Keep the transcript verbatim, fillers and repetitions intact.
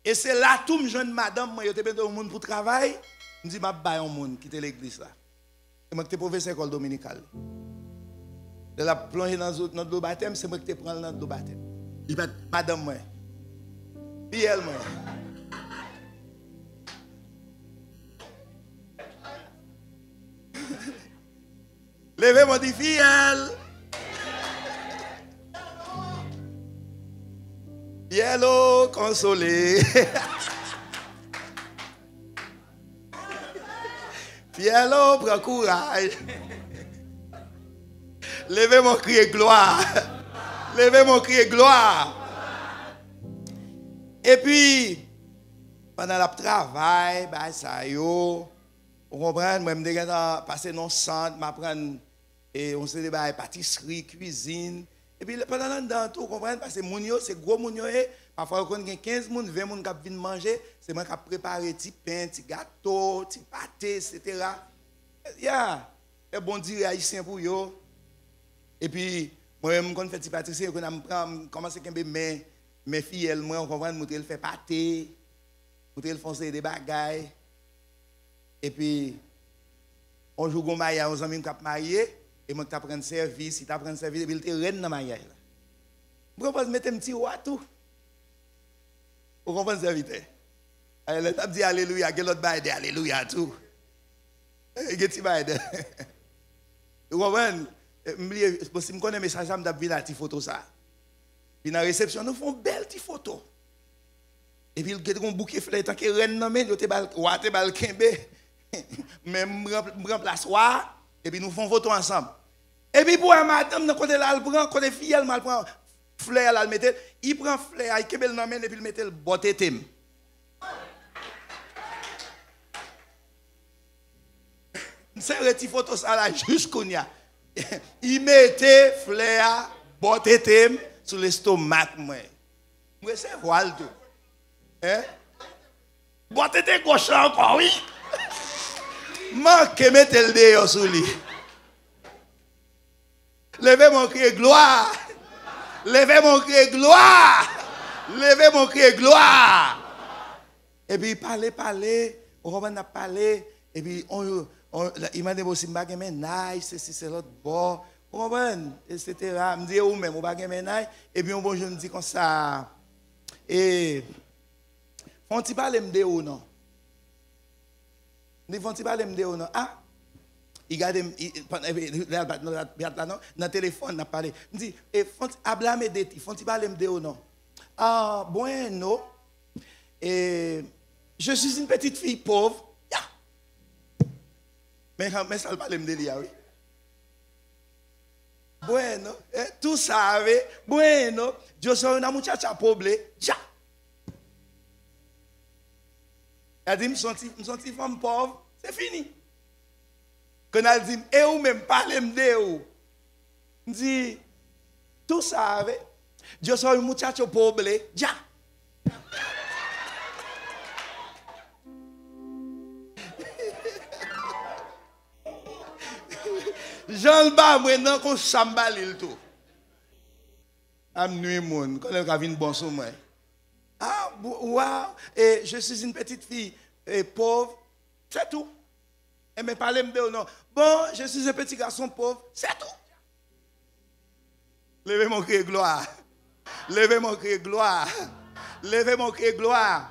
E se la tou m jwenn madanm mwen, yo te mete yon moun pou travay, m di, "M ap bay yon moun kite legliz la." Se mwen ki te pwofesè lekòl dominikal li. Lè l ap plonje nan zo-, nan dlo batèm, se mwen ki te pran l nan dlo batèm. Li pa t madanm mwen. Fiyèl mwen. Leve men w, di, "Fiyèl." Fiyèl o, konsole. Fiyèl o, pran kouraj. Leve men w, kriye, "Glwa." Leve men w, kriye, "Glwa." Epi, pandan l ap travay, bagay sa yo, ou konprann, mwen, m te gentan pase nan yon sant, m aprann, e, yon seri de bagay, patisri, kwizin. Epi, lè, pandan l anndan an tou, ou konprann, paske moun yo, se gwo moun yo ye. Pafwa, yo konn gen kenz moun, ven moun k ap vin manje. Se mwen k ap prepare ti pen, ti gato, ti pate, etsetera. Ya, fè bon diri ayisyen pou yo. Epi, mwen menm, m konn fè ti patisri, kounye a m pran, m kòmanse kenbe men, men fiyèl mwen, ou konprann, moutre l fè pate, moutre l fè yon seri de bagay. Epi, yon jou, gon maryaj, yon zanmi m k ap marye, e mwen k t ap rann sèvis, li t ap rann sèvis, epi l te rèn nan maryaj la. M pran pòz mete m ti wa tou. Ou konprann, sèvitè? Alò, lè n ap di alelouya, gen lòt bagay de alelouya tou. E, gen ti bagay de. Ou konprann? E, m bliye, bon, si m konnen mesaj sa, m t ap vin a ti foto sa. Vin nan resepsyon, nou fè yon bèl ti foto. Epi l gen yon bouke flè tanke rèn nan men l, yo te ba l, wa te ba l kenbe. Men m pran, m pran plas wa a, epi nou fè yon foto ansanm. Epi pou wè madanm nan kote l al pran, kote fiyèl mwen al pran flè a, l al mete l, li pran flè a, li kenbe l nan men l, epi l mete l bò tete m. M sere ti foto sa la jis kounye a. Li mete flè a bò tete m sou lestomak mwen. M resevwa l tou. Hein? Bò tete goch la ankò, wi. Manke mete l deyò sou li. Leve men w, kriye, "Glwa!" Leve men w, kriye, "Glwa!" Leve men w, kriye, "Glwa!" Epi pale, pale, ou konprann, n ap pale, epi on, on, li mande m si m pa gen mennaj, sesi, se lòt bò, ou konprann, etsetera. M di, "E ou menm, ou pa gen mennaj?" Epi yon bon jou, m di konsa, e, "Fè yon ti pale m de ou non." M di, "Fè yon ti pale m de ou non." Ah! Li gade m, li, li, li, li, li, li, li, li, li, li, li, nan telefòn, n ap pale. M di, "E, fè yon ti, háblame de ti, fè yon ti pale m de ou non." "Ah, bueno, eh, je suis une petite fille pauvre." Ya! Men, men sa l pale m de li a, wi. "Bueno, eh, tú sabes, bueno, yo soy una muchacha pobre." Ya! Li di, "M son ti, m son ti fanm pòv." Se fini. Kounye a l di m, "E ou menm, pale m de ou." M di, "Tú sabes, yo soy un muchacho pobre." Ya! Jan l ba mwen nan, konsa m ba li l tou. A m nwi moun, konnen l ka vin bon sou mwen. "Ah, bo-, wow, eh, je suis une petite fille, eh, pauvre, c'est tout." Enben, pale m de ou non. "Bon, je suis un petit garçon pauvre, c'est tout." Leve men w, kriye, "Glwa!" Leve men w, kriye, "Glwa!" Leve men w, kriye, "Glwa!"